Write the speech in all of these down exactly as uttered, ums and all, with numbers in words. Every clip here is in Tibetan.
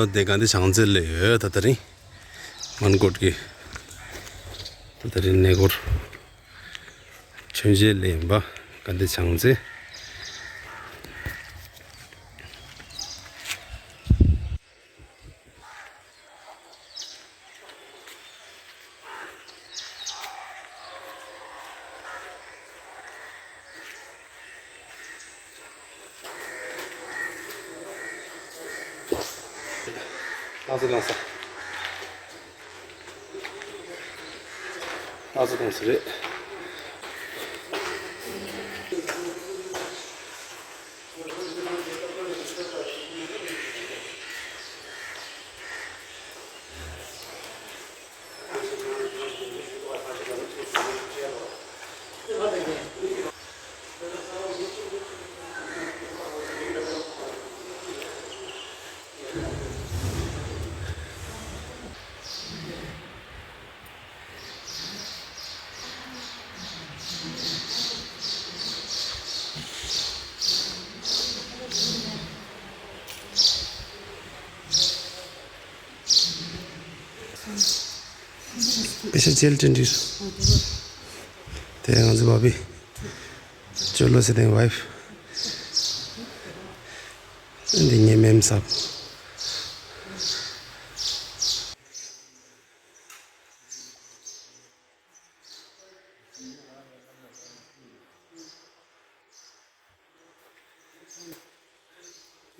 དེ་དགའ་ལྡན་བྱང་རྩེ་ལ་ཡོད། ད་ད་རིང་མོན་གྷོ་གི་ད་ད་རིང་གནས་སྐོར་མཆོད་མཇལ་ལ་ཡིན་པ། དགའ་ལྡན་བྱང་རྩེ། ཨ་ཙི་གང་ས། ཨ་ཙི་གང་ས་རེད། པེ་ཤ་ཇེལ་ཏྲེན་ཏྲིར། དེ་ང་ཚོ་བ་བི་ཅོ་ལོ་སི་དེ་ཝའིཕ། འདི་ངའི་མེམ་སབ།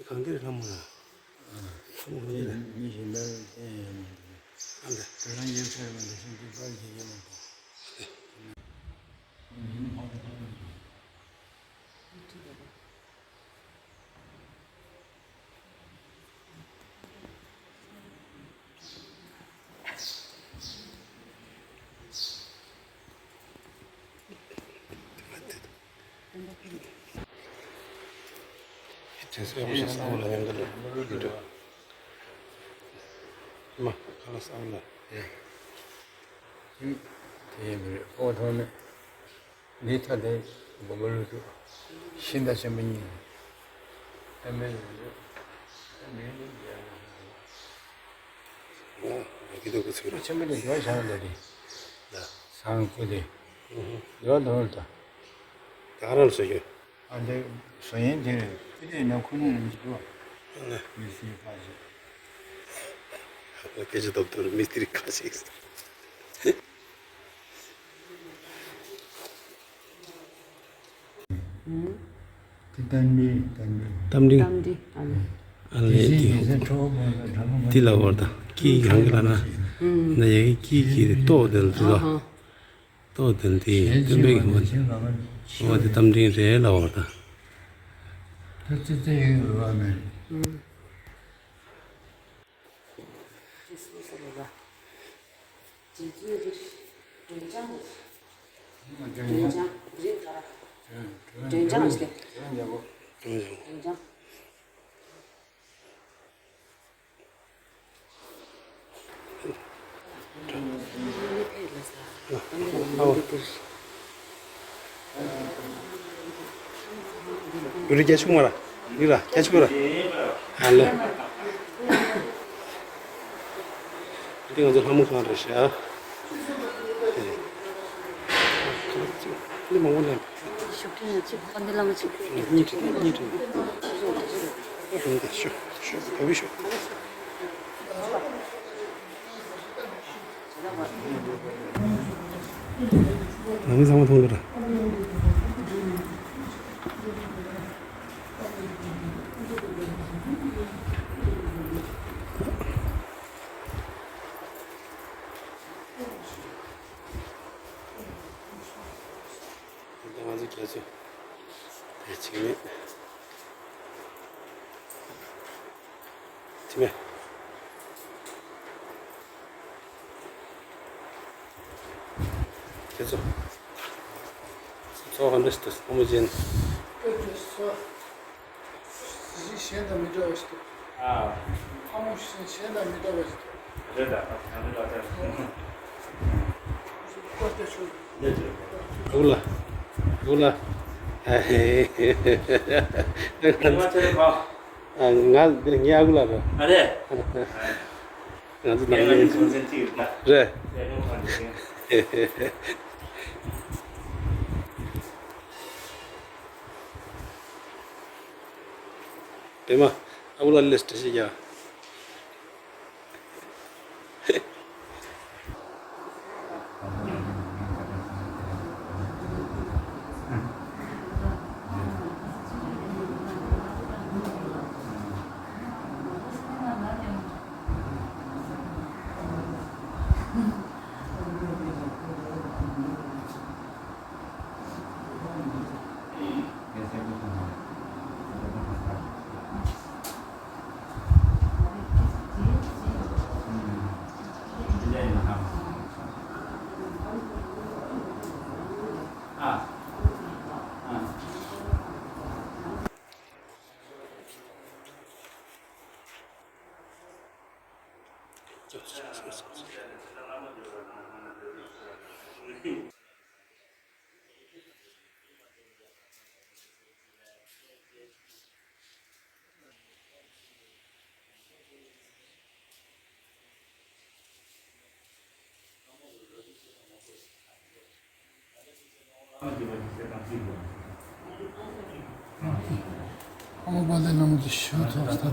གང་གིར་ལྷ་མོ་ལ། ལྷ་མོ་གང་གིར། མི་གཞན་པ་བསྟན་ཡང་མི་འདུག་ཨ་ལས། དེ་རང་ཡོད་ཚད་མ་འདི་བཞིན་གྱི་པར་གྱི་ཉེ་མ་འདུག་དེ་ཚོ་ཡག་པོ་ཞིག་བསམ་བློ་ཡང་འདི་ལ་མི་འགྲོ། མ་ཁ་ལག་བསམ་བློ་ཡ། དེ་ཡིན་མི་རེད། ཨོ་ཐོག་ནས། འདི་ཐ་དད་མགོན་པོ་ཀླུ་སྒྲུབ་ཤིང་རྟ་ཆེན་པོ་གཉིས། ཨ་མའི་ཡོད་རེད། ཨ་མའི་ནི་རྒྱལ་བ། ཨོ་ཡ་གི་དོ་གི་ཚུལ་རེད། ཆེན་པོ་དེ་འགྲོ་བཞག་འདུག་དེ། ད་ཟངས་སྐུ་དེ། ཨུ་ཧུ། འགྲོ་འདུག་ད། ད་ག་རང་ལ་བཟོ་རྒྱུ། ཨ་འདི་བཟོ་ཡན་དེ་རེད། ཨི་དེ་ན་ཁུ་ནུ་རིན་གྱི་འགྲོ། ཨ་ལས། མི་སི་ཁ་ཤས། ཨ་སྐད་ཆ་ཐོབ་ཐོབ་མི་སི་ཁ་ཤས། ཨུ། དེ་རྟ་མགྲིན། རྟ་མགྲིན། རྟ་མགྲིན། རྟ་མགྲིན། ཨ་ལས། ཨ་ལས། དེ་དེ་ཚེ་ཁྲོ་བོ་དང་གྲྭ་པ་མ་དེ་ལ་བར་དང་ཀི་གང་གི་ལ་ན། ཨུ། ན་ཡ་གི་ཀི་གི་རེ་ཏོག་དེ་ལ་དེ་ལ། ཨ་ཧ། ཏོག་དེ་ལ་དེ་སྟོན་པའི་གི་མ། འོ་དེ་རྟ་མགྲིན་རེད་ལ་བར་དང་། ད་ཙི་ཙི་ཡོད་རེད་བ་མེད། ཨུ། རྗེས་སུ་ཟེར་བ། རྗེ་བཙུན་རིགས། སྒྲོལ་ལྗང་། སྒྲོལ་ལྗང་། འདི་རིང་ག་ར། སྒྲོལ་ལྗང་ཞེས། སྒྲོལ་ལྗང་། ཡུ་རི་སྐྱ་ཆུང་མ་ར། ཡུ་ར་སྐྱ་ཆུང་ར། ཨ་ལེ། འདི་ང་ཚོ་ལྷ་མོ་ཁང་རེད་ཤག་འདི་མང་པོ་ལེན། ཤུགས་ཀྱིས་ན་ཅིག་ཁོ་འདི་ལ་མ་ཅིག་གཉིས་བྲིས་ཏེ་གཉིས་བྲིས་ཏེ། ཤོག་ཤོག་བོད་པའི་ཤོག་ང་མི་ཚང་མ་མཐོང་གི་ར། ང་ཚོ་རྒྱ་མཚོ་དེ་ཆིག་མེད། དེ་མེད། ཁྱེད་ཚོ། ཚོ་ག་འདྲ་ཞིག་འདུག་ཨ་མ་ཅན། ཨ་མ་གཞན་དང་མི་འདྲ་བ་ཞིག་འདུག་ཨ་མ་གཞན་དང་མི་འདྲ་བ་ཞིག་འདུག་རེད་ད། ད་ང་ཚོ་ལ་ད། ཨུ་ལ། ཨུ་ལ། ཨ་ཧེ། ཨ་མ་ཆེ་ཁ། ང་འདི་ངའི་ཨ་ཁུ་ལགས་རེད། ཨ་རེད། ང་ཚོ་ནང་མི་ཡིན། རེད། པད་མ། ཨ་ཁུ་ལགས་ལས་བཀྲ་ཤིས་ཀྱང་། ཨོ་བ་ལེ་ལམ་གྱི་ཤུ་ཐོག་ས་དེ།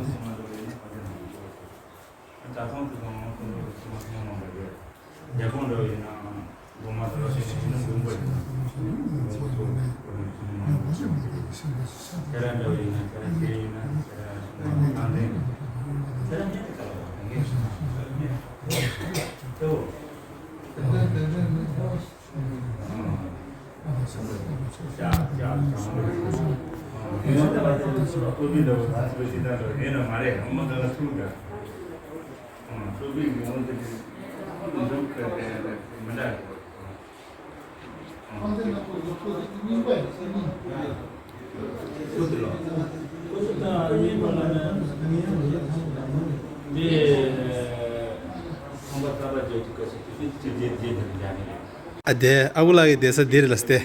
ཨ་དེ་ཨ་ཁུ་ལགས་ཀྱི་བསྡད་ས་འདི་རེད་ལ་སྟེ།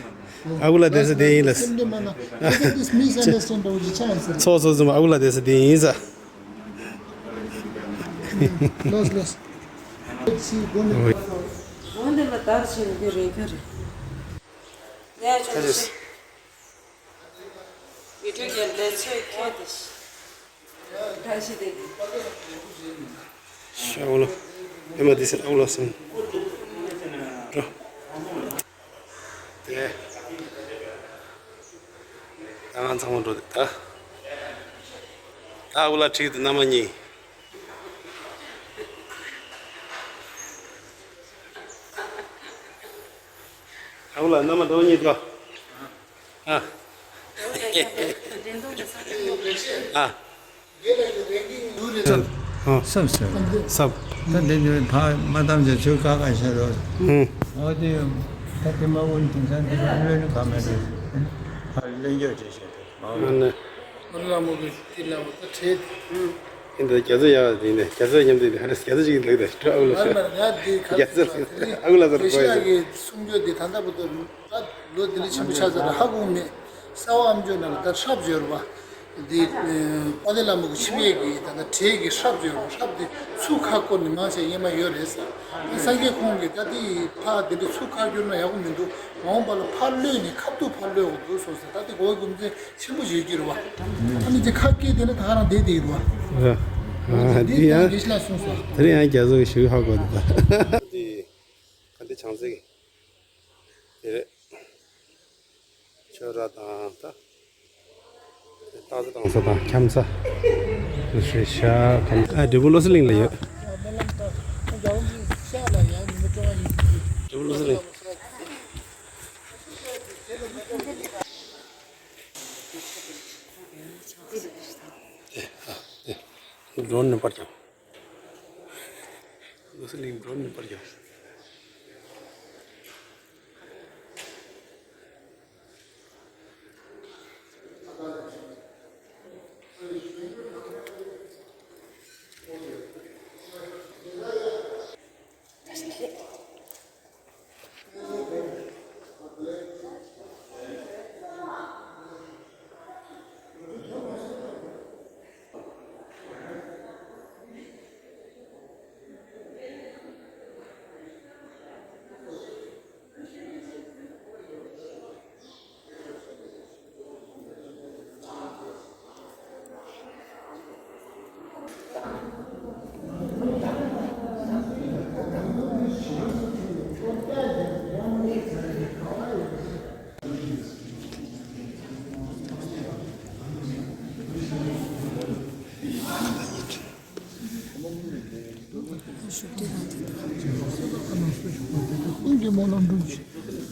ཨ་ཁུ་ལགས་བསྡད་ས་འདི་ཡིན་ལ། སེམས་འདི་མ་ན། This is misunderstanding of the chance. ཚོགས་གཙོ་ཚང་མ་ཨ་ཁུ་ལགས་བསྡད་ས་འདི་ཡིན་ས། ལོས་ལོས། སི་དགོན་པ། དགོན་པ་ལ་དར་ཞིང་རྒྱུ་རེ་ཁ་རེ། ཡ་ཁ་རེ། ཆོག་ཤི། ཡི་གེ་ལས་ཚོད་ཁྱད་དེ་ཤི། ད་ཤི་དེ། ཤ་འོ་ལོ། ཨེ་མ་དེ་སེ་ཨོ་ལོ་སེ། འགྲོ། དེ། ད་ང་ཚང་མ་འགྲོ་དེ་ད། ད་ཨོ་ལ་ཁྲིད་དེ་མནའ་མ་གཉིས། ཨ་ཁུ་ལགས་མནའ་མ་འགྲོ་གཉིས་འགྲོ། ཨ། ཨ། སབ་སབ། སབ། ད་འདི་ནི་ཕ་མ་གཏམ་ཅན་ཆོས་ཁ་ཁ་བཤད་རོགས། ཧུམ། འོ་དེ་ད་དེ་མ་འོན་དེང་སང་དེ་ལོན་ཁ་མེད་རེད། ཕ་ལོན་རྒྱུ་བྱེད་བཤད་རེད། ཨ་ནི། ཨ་ལ་མོ་གི་དེ་ལ་འོ་ད་བྲེད། ཨིན་ད་རྒྱ་མཚོ་ཡག་དེ་ནས་རྒྱ་མཚོ་མཉམ་དུ་ཨ་ནི་རྒྱ་མཚོ་ཞིག་ལེགས་དེ་སྤྲོ་ཨ་ཁུ་ལགས་ཨ་ལ་ཡ་དེ་ཁ་རྒྱ་མཚོ་ཨ་ཁུ་ལགས་ཚོར་རེ་ཤ་གོ་ཡ་གི་གསུང་རྒྱུ་དེ་ད་ལྟ་བུ་དུ་ད་ལོ་དེ་ལས་ཆེན་པོ་ཆགས་ཚར་རེད་ཧ་གོ་མེད། གསར་བ་ཨམ་ཅོག་ནང་ལ་ད་ཧྲབ་བརྗོད་རེད་བ། དེ་ཨ་ནི་དཔལ་ལྡན་ལྷ་མོ་གི་ཆིབས་ཡས་ཀྱི་ད་ལྟ་བྲེད་ཀྱི་ཧྲབ་བརྗོད་རེད་ཧྲབ་དེ་ཚུགས་ཁ་བསྐོར་ནས་མང་ཆེ་ཡེ་མ་ཡོད་རེད་ཟེར། སངས་རྒྱས་ཁོང་གིས་ད་དེ་ཕ་དེ་འདྲ་ཚུགས་ཁ་བསྐྱུར་ན་ཡག་པོ་མི་འདུག་མ་འོངས་པ་ལ་ཕ་གློད་ནས་ཁ་ཐུག་ཕ་གློད་དགོས་འདུག་གསུངས་ཟེར། ད་དེ་གོ་བའི་རྒྱུ་མཚན་ཆེན་པོ་ཞིག་གྱུར་བ། ཨ་ནི་དེ་ཁ་སྐད་དེ་ནི་ད་ག་རང་བསྡད་དེ་ཡོད་བ། ཨ་འདི་ཡང་དགེ་བཤེས་ལགས་གསུངས་སོ། དེ་རིང་ཡང་རྒྱ་མཚོ་གི་ཞུ་ཧ་གོ་འདུག་ད། འདི་ག་འདི་བྱང་རྩེ་གི་དེ་རེད། ཆོས་ར་དང་ད། སྟག་རྩེ་དང་ས་དང་ཁྱམས་ས། ཤེ་ཤ་ཁམས་ས། ཨ་འབྲས་སྤུངས་བློ་གསལ་གླིང་ལ་ཡོད། འབྲས་སྤུངས་བློ་གསལ་གླིང་། ཨེ་ཨ་ཨེ། འགྲོ་ནས་པར་ཀྱང་། བློ་གསལ་གླིང་འགྲོ་ནས་པར་ཀྱང་།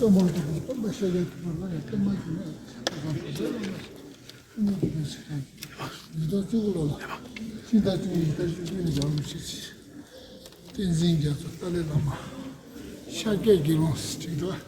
སྟོན་པ་ཐུབ་པ་སྟོན་པ་ཤཱཀྱ་ཐུབ་པ་ལ་ཡང་སྟོན་པ་གྱུར་ནས་ཤཱཀྱ་ཐུབ་པ་ལ་ཡང་སྟོན་པ་གྱུར་ནས་ཟེར་ཡང་། ཉིས་སྟོང་བཅུ་དགུ་ལོ་ལ་ཕྱི་ཟླ་བཅུ་གཉིས་ཟླ་བཅུ་དགུ་ནས་ཡང་མི་ཤེས་ཤིང་། བསྟན་འཛིན་རྒྱ་མཚོ་ཏཱ་ལའི་བླ་མ་ཤཱཀྱའི་དགེ་སློང་ཟེར་བྲིས་འདུག།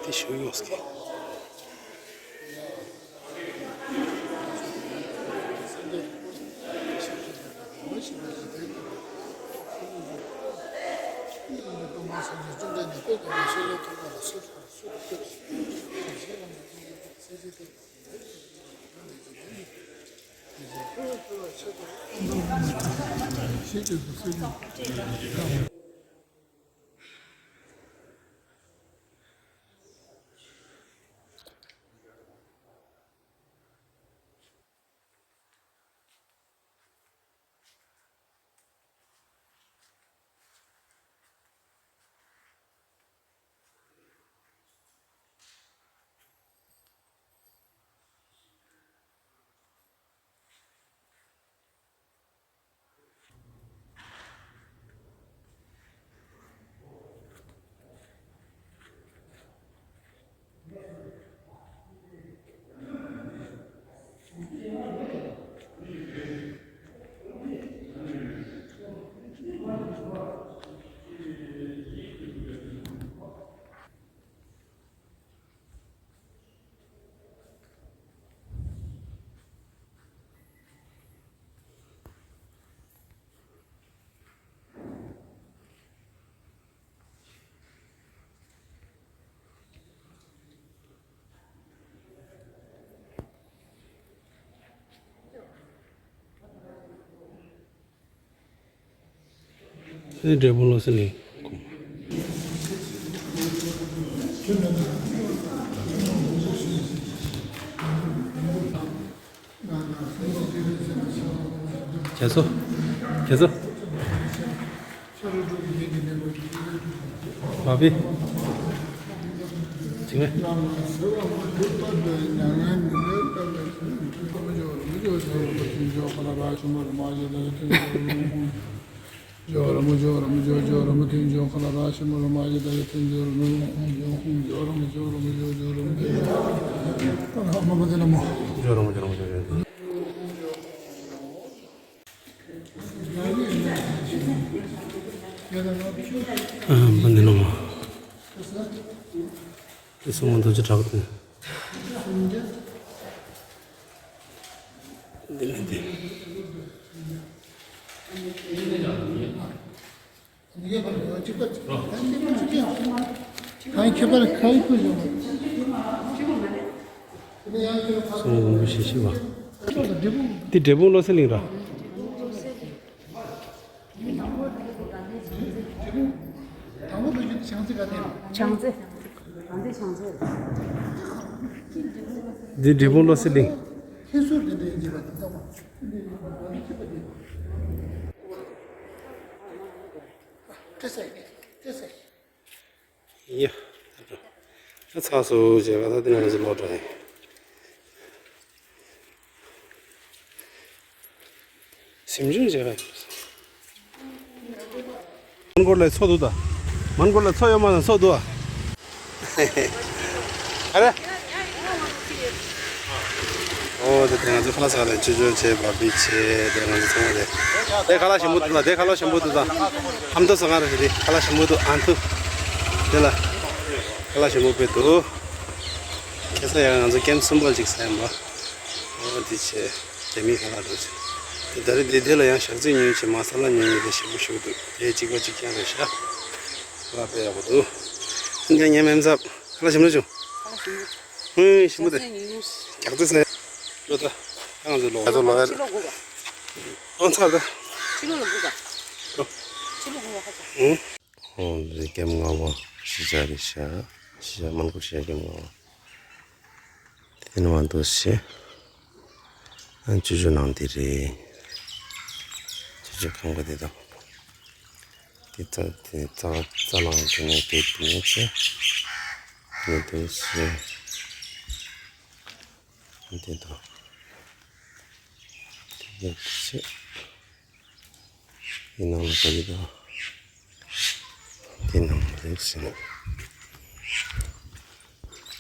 དེ་ཞུ་ཡོང་སྐད། ཨེ་འབྲས་སྤུངས་བློ་གསལ་གླིང་། རྒྱ་མཚོ། རྒྱ་མཚོ། བ་བི། ཅིག་མེད། ཨ་མ་འདི་ནོ། དེ་སོང་མ་འདུག་ཅི་དྲག་དེ། འདི་ནི་འདི། གང་ཁྱད་པར་གང་ཡིན་པ་ཡོང་། སོང་བོ་ཞེ་ཞེ་བ། འདི་འབྲས་སྤུངས་བློ་གསལ་གླིང་ར། བྱང་རྩེ། བྱང་རྩེ་བྱང་རྩེ། འདི་འབྲས་སྤུངས་བློ་གསལ་གླིང་། ཁྱེད་ཚོར་འདི་འདྲའི་ཉེས་པ་འདི་ལྟ་བ། འདི་འདྲའི་ཉེས་པ་འདི་ལྟ་བ། ཏེ་སེ། ཏེ་སེ། ཡ། ད་ཚགས་སུ་བྱས་པ་ད་དེ་ནང་བཞིན་ལོག་འགྲོ་ཡིན། ཞིམ་ཞིམ་བྱས་པ་ཡིན། མོན་གྷོ་ལ་མཚོ་འདུག་ད། མོན་གྷོ་ལ་མཚོ་ཡོད་མ་རེད། མཚོ་འདུག་ཨ། ཨ་རེ། ཨོ་དེ་དེ་ང་ཚོ་ཁ་ལག་ཟ་ག་ལ་ཅོ་ཅོ་བྱས་བ་བི་བྱས་དེ་ང་ཚོ་ཚང་མ་དེ། དེ་ཁ་ལག་ཞིམ་པོ་འདུག་ད། དེ་ཁ་ལག་ཞིམ་པོ་འདུག་ད། ཨ་མདོ་ཟ་ག་རེ་རེད། དེ་ཁ་ལག་ཞིམ་པོ་འདུག་ཨ་མདོ། དེ་ལ་ཁ་ལག་ཞིམ་པོ་དཔེ་འདུག་ཁ་སང་ཡང་ང་ཚོ་ཀེམ་གསུམ་པ་ཅིག་ཟ་ཡིན་པ། ཨོ་དེ་བྱས་རྒྱ་མིའི་ཁ་ལག་འགྲོ་ཚེ། དེ་ད་རེས་དེ་དེ་ལ་ཡང་ཞག་རྩི་ཉོས་བྱས་མ་ས་ལ་ཉོས་ཉོས་དེ་ཞིམ་པོ་ཞིག་འདུག་དེ་གཅིག་པ་གཅིག་རྐྱང་རེད་ཤག་ཁ་ལག་དཔེ་ཡག་པོ་འདུག་ཉན་ཉན་མེད་མཚམས། ཁ་ལག་ཞིམ་ལ་བྱུང་། ཁ་ལག་ཞིམ་ལ། ཧུའི་ཞིམ་པོ་དེ། ཞག་རྩི་ཉོས་ཉོས། ཞག་རྩི་ཟེར། ལོ་ད། ང་ཚོ་ལོ། ང་ཚོ་ལོ་ཡར། ཕྱི་ལོགས་སྒུག་ག་ཨོ་ཚར་ད། ཕྱི་ལོགས་ལ་སྒུག་ག་ཕྱི་ལོགས་སྒུག་ག་ཧ་ཅང་། ཨུ། ཨོ་རེད། ཀེམ་ལྔ་པ་གཞིས་ཆགས་རེད་ཤག་གཞིས་ཆགས་མོན་གྷོ་གཞིས་ཆགས་ཀེམ་ལྔ་པ། དེ་ནས་མར་འདུག་སེ། ཨ་ཅོ་ཅོ་ནང་དེ་རེད། ཅོ་ཅོ་ཁང་པ་དེ་དང་། དེ་རྩ་དེ་རྩ་རྩ་ནང་དེ་ནས་དེ་དེ་ནས་ཆེ། དེ་ནས་འདུག་སེ། དེ་དང་། དེ་ནས་ཆེ། དེ་ནང་ལ་ག་རེ་དང་། དེ་ནང་ལ་རེད་ཟེར་ན།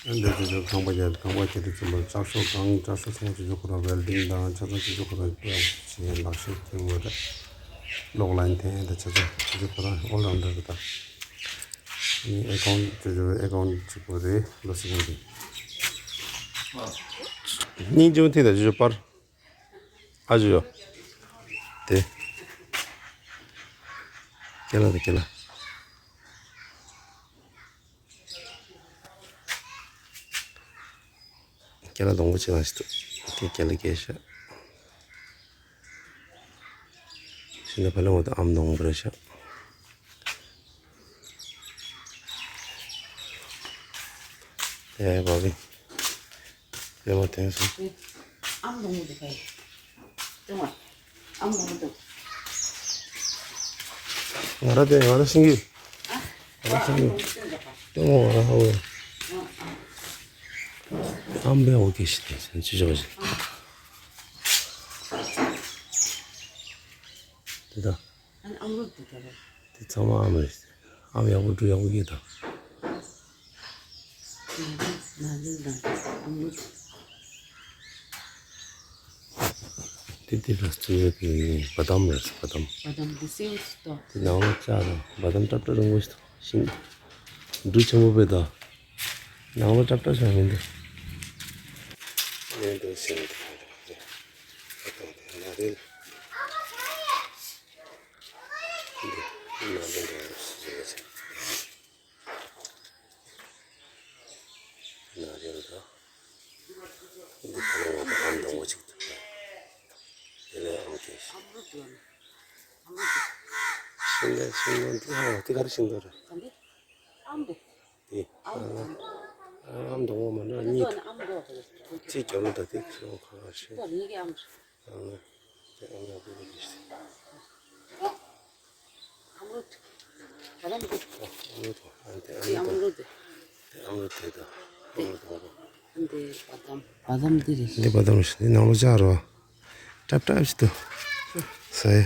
ཨ་འདྲ་ཅོ་ཅོ་ཁང་པ་རྒྱབ། ཁང་པ་རྒྱབ་དུས་ཙམ་པ་ལྕགས་ཤོག་གང་ལྕགས་ཤོག་ཚང་མ་ཅོ་ཅོ་ཁོ་རང་ཝེལ་ཌིང་དང་ཆ་ཚང་ཅོ་ཅོ་ཁོ་རང་བྱས་ལག་ཤེས་ཐོན་དགོས་རེད། གློག་ལན་འཐེན་དང་ཆ་ཚང་ཅོ་ཅོ་ཁོ་རང་ཨོལ་རའུན་ཌར་རེད་ད། ཨ་ནི་ཨེ་ཁོང་ཅོ་ཅོ་ཨེ་ཁོང་གཅིག་པོ་རེད། ལོ་སི་ཁོང་གི་སྙིང་རྗེ་མོ་ཐིག་དང་ཅོ་ཅོ་པར། ཨ་ཅོ་ཅོ། དེ། ཀེ་ལ་དེ་ཀེ་ལ། ཀེ་ལ་སྡོང་པོ་ཅིག་ལ་ཞིག་ཏུ། དེ་ཀེ་ལ་སྐྱེས་ཤག་ཤིང་ནི་ཕ་ལེ་འོ་དེ་ཨམ་སྡོང་པོ་རེད་ཤག་དེ་བ་བི། དེ་མ་དེ་སོང་། ཨམ་སྡོང་པོ་དེ་ག་ཡིན། ཨམ་མང་པོ་འདུག་ང་ར་དེ་ང་ར་སེང་གེ་ང་ར་སེང་གེ་ལྟད་མོ་ང་ར་ཧ་གོ་ཨམ་བེ་འོ་ཀེ་ཤི་དེ་སེང་ཅི་ཅོ་ཞིག་དེ་ད། ཨམ་རུ་དེ་ད་ར། དེ་ཚང་མ་ཨམ་རེད། ཨམ་ཡག་པོ་འབྲུ་ཡག་པོ་སྐྱེས་དང་། དེ་དེ་ར་སུ་ཡོད་དེ་བ་དམ་རེད། བ་དམ། བ་དམ་དེ་སེའུ་ཞིག་ཏོ། དེ་ནང་ལ་ལྕགས་དང་བ་དམ་ཏྲབ་ཏྲ་རིང་པོ་ཞིག་དང་ཤིང་། འབྲུ་ཆེན་པོ་བས་དང་། ནང་ལ་ཏྲབ་ཏྲ་ཞིག་མི་འདུག་མི་འདུག་ཤིང་དང་བ་དམ་དེ་ན་རེད། འདི་ན་རེད་འདྲ་ཞིག་རེད། ན་རེ་རེ་དང་། འདི་ཁོ་རང་ངོ་ཨམ་དང་པོ་གཅིག་ཏུ། དེ་ལས་ཨམ་སྐྱེས་ཤིང་། ཤིང་འདི་ཤིང་འདི་འདི་ཧ་འདི་ག་རེ་ཤིང་འདི་རེད། འདི་ཨམ་དང་པོ་མ་འདྲ་གཉིས་འདུག་གཅིག་རྒྱབ་ལོགས་དང་དེ་ཁྱེད་རང་ཁ་ཁ་ཤས། ཨམ་རུད། བ་དམ་རུད། ཨམ་རུད། ཨ་དེ་ཨམ་རུད། དེ་ཨམ་རུད། དེ་ཨམ་རུད་དེ་དང་། ཨམ་རུད་དང་པོ། འདི་བ་དམ། བ་དམ་འདི་རེད། འདི་བ་དམ་རེད། འདི་ནང་ལོ་ལྕགས་རོ། ཏྲབ་ཏྲབ་ཞིག་ཏུ། ས་ཡ།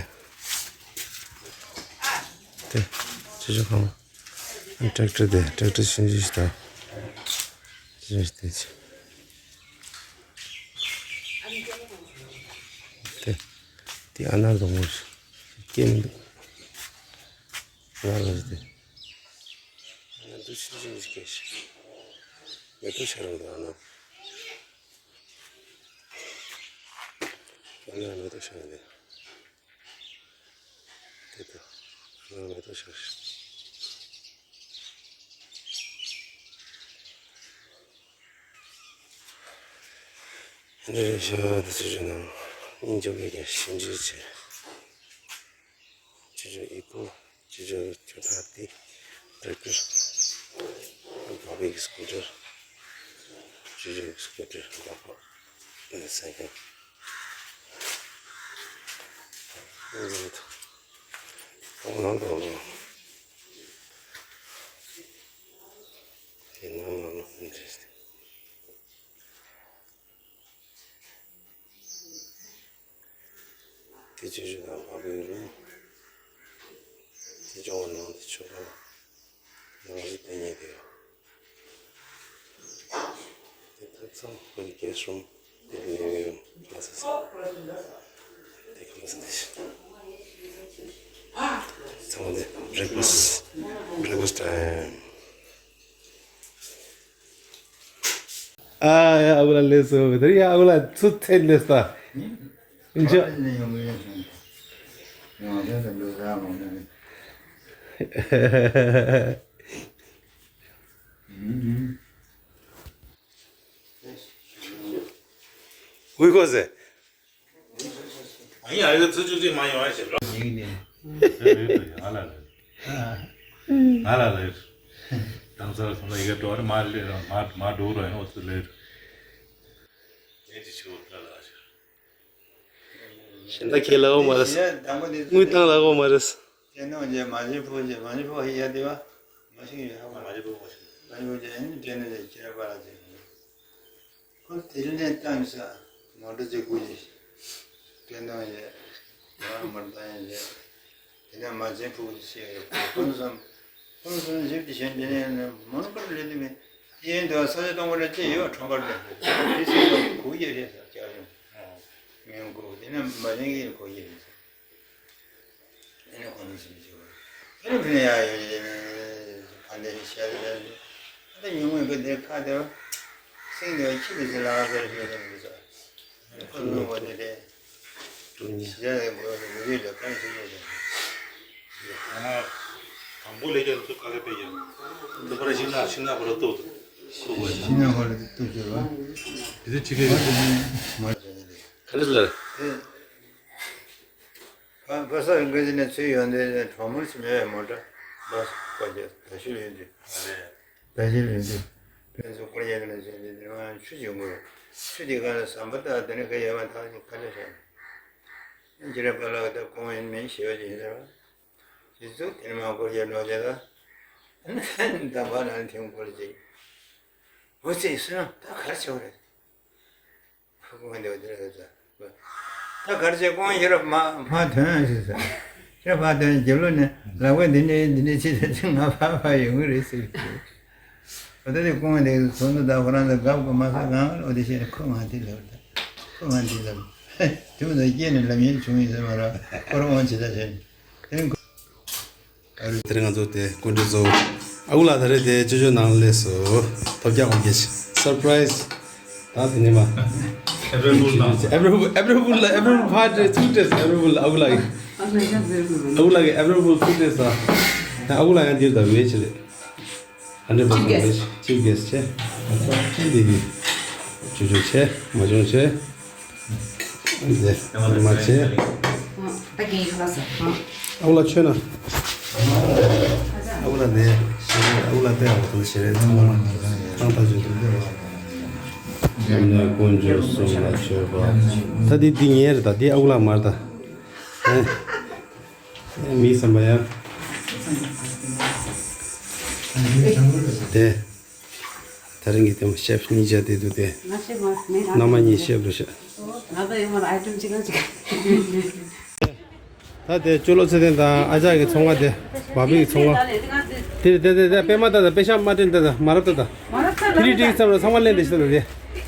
དེ། ཅི་ཅི་ཁང་། ཨ་ཊེག་ཊར་དེ། ཊེག་ཊར་ཤིང་ཅི་ཞིག་ད། ཅི་ཞིག་དེ་ཅི། དེ། དེ་ཨ་ནར་དང་པོ་ཞིག་སྐྱེ་མི་འདུག་ང་རང་ཞིག་དེ། ང་འདུག་ཤིང་ཅི་མི་སྐྱེ་ཞིག་མེ་ཏོག་ཤར་རུང་དུ་ཨ་ནར། ཨ་ནར་མེ་ཏོག་ཤར་རུང་དེ། དེ་དང་། ཨ་ནར་མེ་ཏོག་ཤར་ཞིག་འདི་ཞོ་འདི་ཚོ་ཞོ་ནང་སྙིང་རྗེ་བའི་ཞིང་ཆེན་ཆེ། ཅི་ཅོ་ཨི་ཀོ། ཅི་ཅོ་ཅོ་ཐ་ཏི། ཊེག་ཊར། བ་བི་སི་ཀུ་ཊར། ཅི་ཅོ་སི་ཀུ་ཊར། བ་ཕ། ཨ་སའི་ཀལ། ཨ་ནི་ད། ཨོ་ནང་དུ་ལོ། དེ་ནང་ལ་ལོ་ཨིན་ཊི་རེ་སི་ཊི། དེ་ཆུ་ཆུ་དང་བ་སྤུའི་རུ། དེ་ཅོག་ནང་དེ་ཆུ་ཁ་ལ། ནང་ལ་དེ་གཉིས་དེ་ཡོད། ཚང་མ་གི་གེ་སི་རུམ་དེ་ལས་ཡོད་ཡོད་ལ་ཟེར་ཟེར། དེ་ག་ལ་ཟེར་དེ་ཚང་མ་དེ་བྷེ་རེག་ཕ་སི་བྷེ་རེག་ཕ་སི་ཊ་ཊ་ཡིམ། ཨ་ཡ་ཨ་ཁུ་ལགས་ལེགས་སོ། དེ་རིང་ཡ་ཨ་ཁུ་ལགས་ཚུར་ཚད་ལེགས་སོ། ཨིན་ཅི། ཝི་ཀོ་ཟེ། ཨ་ཡ་ཨ་ཡ་ཚུར་ཅུ་ཅི་མ་ཡོང་ཨ་ཞེས་རོ། ཡིན་ནི། ང་ལ་ལ། ང་ལ་ལ། དང་སར་སོང་ན་ཡི་གེ་འགྲོ་རེ་མ་ལེ་ར་མ་མ་འགྲོ་རོ་ཡིན་ཨོ་ཚུར་ལེ། ངས་ཅི་ཆུ་ལ་ལ་ཞེས། གཞན་དག་ཁས་ལ་འོ་མ་རེད། དངུལ་བཏང་ལ་འོ་མ་རེད། དེ་ནང་རྗེ་མ་བྱན་ཕུག་རྗེ་མ་བྱན་ཕུག་ཧི་ཡ་དེ་བ་མ་ཤིང་ཡོད་ཧ་མ་བྱན་ཕུག་མ་ཤིང་མ་བྱན་ཕུག་རྗེ་ཨ་ནི་དེ་ནས་རྗེ་ཁྱེད་ར་པ་ལ་དེ་ཁོ་དེ་ནས་བཏང་ས་མོ་ཊ་ཅིག་སྒུག་ཅིག་དེ་ནང་རྗེ་མ་མར་བཏང་ཡ་རྗེ་དེ་ནས་མ་བྱན་ཕུག་ཅིག་ཤེས་ཡོད་ཁོ་ནས་བསམ། ཁོང་ཚོ་ཞིབ་ཏུ་ཞིབ་འཇུག་ནས་མོན་གྷོ་ལ་སླེབས་དུས་དེ་ཡིན་དུས་ས་ཆ་སྟོང་པ་ལ་སྐྱེས་ཡོད་ཁྲོམ་ཁར་ལ་དེ་སྲིད་དུ་གུ་ཡེ་རེད་ཟེར་བྱ་ཡོང་། ངན་གུ་དེ་ནས་མ་ལེན་གྱི་གུ་ཡེ་རེད་ཟེར། དེ་ནས་ཁོང་ཚོ་ཞིབ་འཇུག་དེ་ནས་ཕུ་ནས་ཡ་ཡོད་རེད། ག་འདྲ་ཞིག་བཤད་རེད། ད་ཉུང་ངུ་གི་དེ་ཁ་དེ་སེང་དེ་ཁྱི་དེ་ཚོ་ལ་ཁ་ཟེར་ཞིག་རེད་ཟེར། ཁོ་ཚོ་ངོ་དེ་རེད། ཡ་ཡ་གོ་རེ་རེ་ལ་གང་ཞིག་ཡོད་རེད། ཡ་ཨ་མ་དང་པོ་ལས་ཀྱང་ཚོ་དཀའ་ལས་པས་ཡ། དུ་པར་ཤིང་ནགས་ཤིང་ནགས་བར་ལ་གཏུག་ཏུ་ཁུག་དགོས་ཤིང་ནགས་བར་ལ་གཏུག་དགོས་པ། དེ་ཚོ་ཅི་གས་ཡོད་མ་ག་རེ་ལ། ཕ་ཕ་ས་རིང་ག་ཅི་ནས་ཚུད་ཡོང་དུས་གྲོགས་མོར་ཅི་མེད་པའི་མོ་ཊ་བ་སུ་བཀོལ་རྒྱུ་ད་ཤུལ་ཡོང་དུས། ད་ཤུལ་ཡོང་དུས་ཕན་ཚུན་བཀོལ་རྒྱུ་ནས་བྱས་ཏེ་དེ་མ་ཆུ་ཅིག་དགོས། ཆུ་དེ་ག་ལ་ཟམ་པ་ད་དེ་ནས་ག་ཡོད་མ་ཐག་ཅིག་ཁ་ལས་བྱས། ཁྱེད་རང་པཱ་ལགས་ད་ཁོང་ཡིན་མིན་ཞེས་པ་ཅིག་ཡིན་ཟེར་བ། དེ་ཚོ་དེ་ནས་མ་བཀོལ་རྒྱུ་འགྲོ་རྒྱུ་ད། ད་བ་ན་ཐེངས་བཀོལ་ཅིག་འོ་ཙི་བསོད་ནམས་ད་ག་རེ་བྱེད་དགོས་རེད། ཁོང་འདི་འདི་རེད་ད། ད་གར་ཆེ་ཁོང་ཡར་མ་མ་ཐོན་ཞེས་ཟེར། ཁྱེད་ཕར་ཐོན་རྒྱབ་ལོག་ནས་ལག་པས་འདི་འདྲས་འདི་འདྲས་བྱེད་ཚེ་ང་ཕར་ཕར་ཡོང་གི་རེད་ཟེར་གྱི། འོ་ད་དེ་ཁོང་འདི་ཚོ་འདི་ད་ཁོ་རང་ཚོ་དགའ་དགོས་མ་ཟ་གང་འོ་དེ་བཤད་ཁོ་ང་དེ་ལབ་ད། ཁོ་ང་དེ་ལབ། དེ་མ་ད་སྐྱེས་ནས་ལབ་ཡིན་བྱུང་ཡིན་ཟེར་མ་ར་ཁོ་རང་འོང་བྱེད་ད་བྱས། དེ་རིང་ང་ཚོ་དེ་སྐུ་མགྲོན་ཚོ་ཨ་ཁུ་ལགས་ད་རེས་དེ་ཅོ་ཅོ་ནང་སླེབས་སོང་། ཐོབ་རྒྱག་འོང་གྱི་སར་པ་རའི་སི་ད་དེ་ནས་མ། ཨེ་པྲིལ་ཕུལ་དང་། ཨེ་པྲིལ་ཕུལ་ཨེ་པྲིལ་ཕུལ་ལ་ཨེ་པྲིལ་ཕུལ་ཕར་སྤྲད་ཚུར་སྤྲད་སོང་། ཨེ་པྲིལ་ཕུལ་ཨ་ཁུ་ལགས་ཀྱིས། ཨ་ཁུ་ལགས་ཀྱིས་ཨེ་པྲིལ་ཕུལ་ཚུར་སྤྲད་སོང་། ད་ཨ་ཁུ་ལགས་ཡང་འདིར་ད་བེ་ཇི་རེད། ཧན་ཌེ་རེད་པར་སེན་ཊི་བེ་ཇི། ཅིབ་གེ་སི་བྱས། ཨ་ཚོ་ཅི་འདི་གི་ཅོ་ཅོ་བྱས་མ་བྱུང་བྱས། འདི་མ་བྱས། ད་གིན་ཡོད་ལ་ཟེར། ཨ་ཁུ་ལགས་མཆོད་ན། ཨ་ཁུ་ལགས་འདི་ཞེ་རེད། ཨ་ཁུ་ལགས་འདི་ཨ་ཁུ་ལགས་ཞེ་རེད། ཚང་མ་ཚང་ད་བརྗོད་འདུག་ཨ་ནི་དཀོན་མཆོག་གསུམ་ལ་མཆོད་པ། ད་འདི་འདི་ངའི་རེད། ད་འདི་ཨ་ཁུ་ལགས་མ་རེད་ད། ཨེ། མི་བསམ་པ་ཡ། དེ། ད་རིང་གི་དེ་མ་ཤེཕ་གཉིས་ཆ་དེ་འདུག་སྟེ། ང་ཤེཕ་མ་མེད། མནའ་མ་གཉིས་ཤེཕ་རེད་ཤག་ང་ད་ཡོད་མ་རེད། ཨའི་ཊེམ་གཅིག་གང་གཅིག་དེ་ད་དེ་ཅོ་ལོ་ཚེ་བརྟན་དང་ཨ་ཅག་གི་ཚོང་ཁང་དེ། བ་ཕི་གི་ཚོང་ཁང་དེ་རེད། དེ་དེ་དེ་པད་མ་ད་ད་པད་ཤག་མ་སྤྲད་ད་ད་མ་རབས་ད་ད། མ་རབས་ད་ད། ཁི་རི་ཏི་ཚང་མ་ཚང་མ་ལེན་དེ་ཤི་ད་ད་དེ།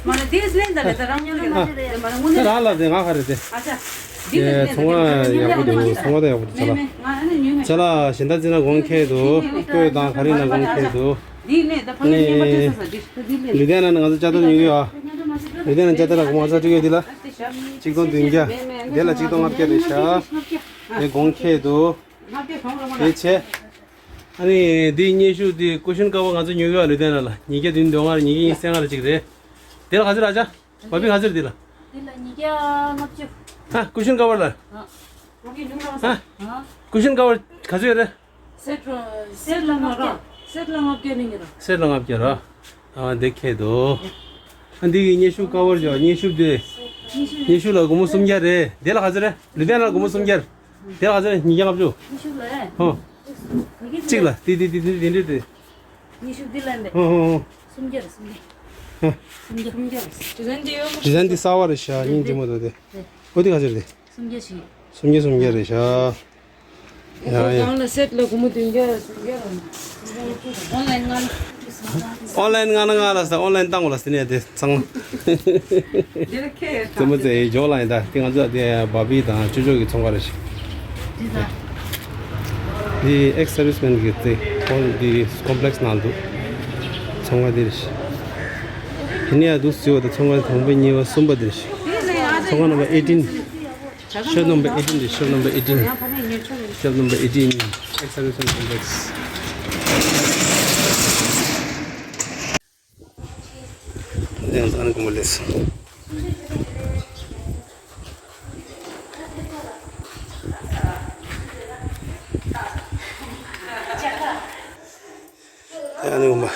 མ་རེད། དེ་ལེན་ད་ལེ་ད་རང་ཉོ་ལེ་མ་རེད། དེ་མ་རེད་དངོས་གནས། རང་ལ་དེ་ང་ག་རེད་དེ། ཨ་ཅག་དེ་ཚོང་བ་ཡག་པོ་འདུག་ཚོང་བ་ད་ཡག་པོ་འདུག་ཅ་ལག་ཅ་ལག་གཞན་དག་ཅི་ན་གོང་ཁེ་འདུག་སྤོས་དང་ག་རེ་ན་གོང་ཁེ་འདུག་ནི་ལུས་ལྡན་ན་ང་ཚོ་ཅ་ཏོ་ཉོ་གི་ཡོད། ལུས་ལྡན་ན་ཅ་ཏོ་ལ་གོང་ས་སྤྲད་ཡོད་དེ་ལ། ཆིག་སྟོང་བདུན་བརྒྱ། དེ་ལ་ཆིག་སྟོང་ལྔ་བརྒྱ་རེད་ཤག་དེ་གོང་ཁེ་འདུག་དེ་བྱས། ཨ་ནི་འདི་སྙན་ཞུ་འདི་ཀུ་ཤན་ཀ་བར་ང་ཚོ་ཉོ་གི་ཡོད། ལུས་ལྡན་ན་ལ་ཉིས་བརྒྱ་བདུན་དོན་ལྔ་རེད། ཉིས་བརྒྱ་གཉིས་སེ་ལྔ་རེ་གཅིག་རེད། དེ་ལ་ག་ཚོད་རག་ཅག་བ་ཕི་ག་ཚོད་རེད་འདི་ལ། འདི་ལ་ཉིས་བརྒྱ་ལྔ་བཅུ། ཨ་ཀུ་ཤན་ཀ་བར་ལ། ཨ་ཀུ་ཤན་ཀ་བར་ག་ཚོད་ཡོད་རེད། སེཊ་སེཊ་ལ་ལྔ་བརྒྱ། སེཊ་ལ་ལྔ་བརྒྱ་ནི་ངེད་ར། སེཊ་ལ་ལྔ་བརྒྱ་ར། ཨ་འདི་ཁེ་དོ། ཨ་འདི་གི་སྙན་ཞུ་ཀ་བར་ཇོ་སྙན་ཞུ་དེ། སྙན་ཞུ་ལ་སྒོར་མོ་སུམ་བརྒྱ་རེད། དེ་ལ་ག་ཚོད་རེད། ལུས་ལྡན་ལ་སྒོར་མོ་སུམ་བརྒྱ་རེད། དེ་ལ་ག་ཚོད་རེད། ཉིས་བརྒྱ་ལྔ་བཅུ། ཨོ། གཅིག་ལ་དེ་དེ་དེ་དེ་དེ་འདྲས་དེ། ཉི་ཤུ་འདི་ལ་འདི། ཧོ་ཧོ་ཧོ། སུམ་བརྒྱ་རེད། སུམ་བརྒྱ། ཧ། སུམ་བརྒྱ། སུམ་བརྒྱ་རེད། ཌི་ཛའིན་འདི་ཡོད་མ། ཌི་ཛའིན་འདི་གསར་བ་རེད་ཤག་སྙིང་རྗེ་མོ་འདུག་དེ། དེ། ཨོ་འདི་ག་ཚོད་རེད། སུམ་བརྒྱ་ཞིག་སུམ་བརྒྱ་སུམ་བརྒྱ་རེད་ཤག་ཡ་ཡ། གང་ལ་སེཊ་ལ་སྒོར་མོ་བདུན་བརྒྱ་སུམ་བརྒྱ་རེད། ཨོན་ལ་ཡིན་ང་ལ། ཨོན་ལན་ང་ན་ང་ལ་ས་ཨོན་ལན་བཏང་གོ་ལ་ཟེར་ནས་དེ་ཚང་མ། དེ་ལ་ཁེ་ཙེ་མོ་ཙེ་ཡི་ཇོ་ལ་ཡིན་ད་དེ་ང་ཚོ་དེ་བ་བི་དང་ཅོ་ཅོ་གི་ཚོང་ཁང་རེད་ཤག་འདི་ཨེག་སར་བི་སི་མེན་གི་ཙེ་ཁོང་འདི་ཀོམ་པི་ལེག་སི་ནང་འདུག་ཚོང་ཁང་འདི་རེད་ཤག་དེ་ནས་ཡ་འདུག་ཟེར་བ་དང་ཚོང་ཁང་དང་པོ་གཉིས་པ་གསུམ་པ་འདི་རེད་ཤག་ཚོང་ཁང་ནམ་བར་ཨེ་ཊིན། Shelf number eighteen, shelf number eighteen. Shelf number eighteen. Excellent complex. Then, anu kumo les. Anu kumo.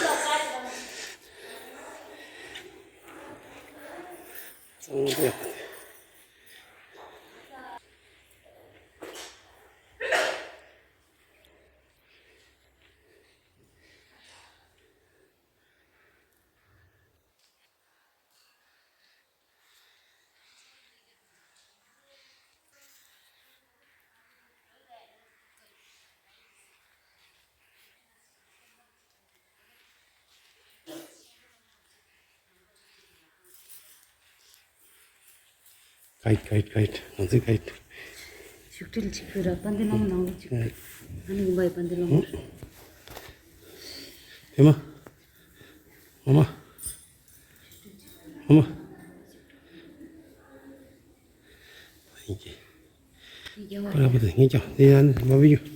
གའིཌ་གའིཌ་གའིཌ། ང་ཚོའི་གའིཌ། བཞུགས་ཁྲིར་གཅིག་པུ་ར་དཔལ་ལྡན་བླ་མ་ནང་ལ་གཅིག་ཨ་ནི་དགོན་པའི་དཔལ་ལྡན་བླ་མ། ཨེ་མ། ཨ་མ། ཨ་མ། ཡིན་གྱི། ཡིན་གྱི། ར་བ་དང་ངེད་ཀྱང་དེ་ཡང་མ་བི་ཡོད།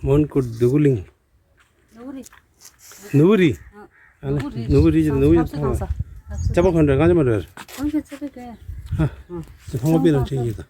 མོན་གྷོ་དུ་གུ་གླིང་། ནུ་བུ་རི། ནུ་བུ་རི། ཨ་ནི་ནུ་བུ་རི་ནུ་བུ་རི་ནུ་བུ་རི་ཐང་ས། ཅ་པ་ཁོན་ཏྲ་གང་ཅ་མ་རེད། ཨ་ཅ་པ་ག་ཧ་ཅ་ཐོང་པེ་རང་ཆེན་ཡིན་ད།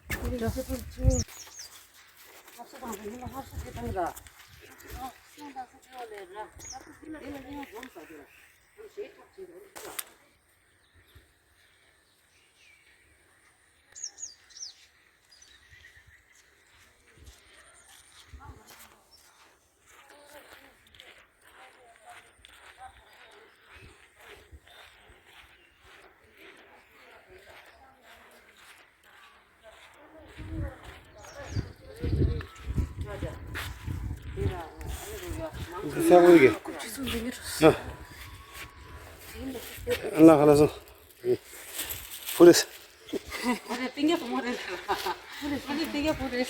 ས་བོན་གྱི། ཨ་ལ་ཧ་ལ་སོ། ཕུ་རེས། ཨ་རེ་པིང་ག་བུ་མོ་རེད། ཨ་རེ་པིང་ག་བུ་རེད།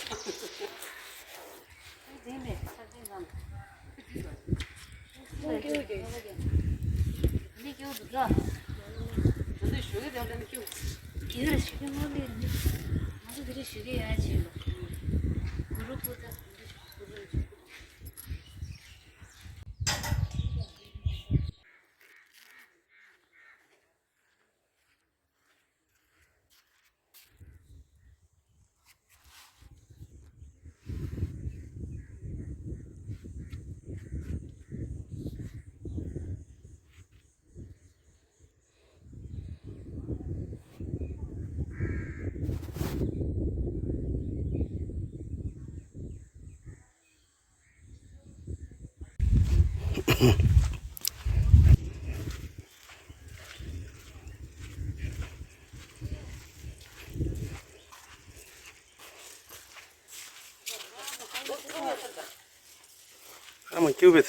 ཨ་མ་ཀྱུ་བེད།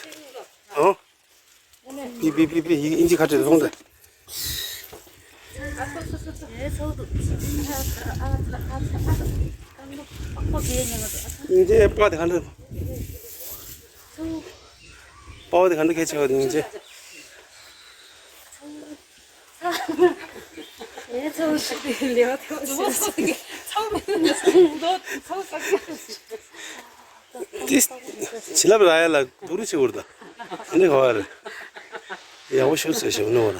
ཨོ། པི་པི་པི་པི་ཡི་ཨིན་ཇི་ཁ་བྲལ་རོང་དེ། ཨིན་ཇི་པ་དེ་ག་འདྲ། པ་དེ་ག་འདྲ་ཁྱད་ཆེ་བ་དེ་ཨིན་ཇི། ཏིས། བྱིན་རླབས་རག་ཡ་ལ་སྡུག་རུ་ཆེ་བོར་ད། ཨ་ནི་ག་བ་རེད། ཡག་པོ་ཤོད་ཟེར་ཞེ་པོ་ནོར་བ་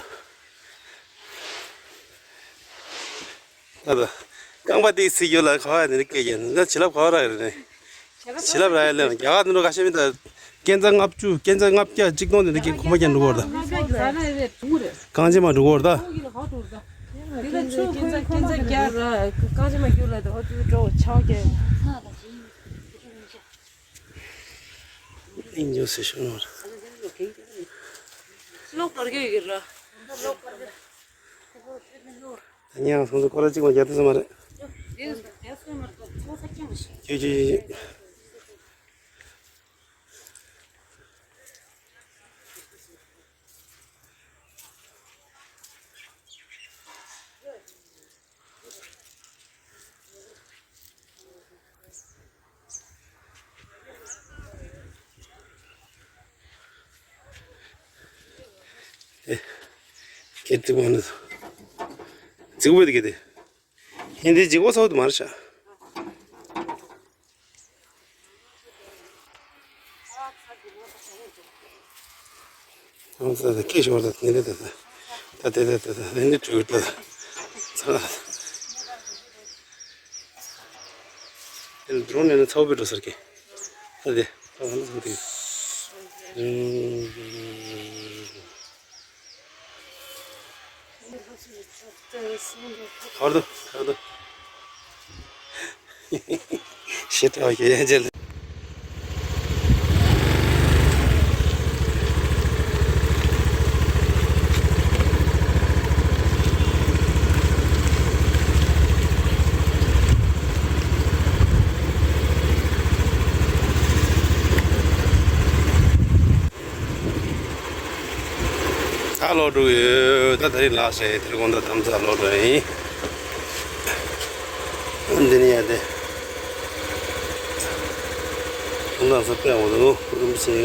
ལ། ད་ད། རྐང་པ་དེའི་ཚིག་ཡོད་ལ་ག་བ་ནི་སྐད་ཡིན་ད་བྱིན་རླབས་ག་བ་རག་ཡོད་རེད། བྱིན་རླབས་རག་ཡ་ལ་རྒྱ་གར་འདི་འགྲོ་ཁ་ཤས་མི་ད། སྐས་འཛེག་ལྔ་བཅུ་སྐས་འཛེག་ལྔ་བརྒྱ་གཅིག་སྟོང་དེ་འདྲ་སྐད་གོམ་པ་རྒྱག་འགྲོ་གི་ཡོད་ད། རྐང་རྗེས་མ་འགྲོ་གི་ཡོད་ད། ཨིན་ཇོ་སེ་ཤོ་ནོར། ཉང་སོང་ཚོ་སྐོར་ར་གཅིག་མ་རྒྱག་ཐུབ་ས་མ་རེད། ཅི་ཅི་ཅི། ཨེ། སྐད་རྩིག་པ་ནི། རྫིག་པོ་དེ་གི་དེ། ཧིན་དི་རྫིག་པོ་ཚོགས་དུ་མར་ཤ། ང་ཚོ་ད་སྐད་ཤོར་ད་ནི་རེད་ད། ད་དེ་ད་ད་ད་ནི་དྲུག་ད། ཚ། དེ་ལ་འདྲོན་ནས་ཚ་བོ་བི་འགྲོ་ཟེར་གི། ད་དེ་ད་ང་ཚོ་དེ། ཧར་དུ་ཧར་དུ། ཤེས་ཏེ་བ་ཡོད་ཡན་ཆད་ལ། ད་ལོག་འགྲོ་གི་ཡོད། ད་དེ་རིང་ལགས་སེ་དེ་རིང་དགོང་དག་དམ་ཚ་ལོག་འགྲོ་ཡིན། འདི་ནི་ཡ་དེ། དགོང་དག་ཚ་དཔེ་འོ་དུ་རིན་པོ་ཆེ།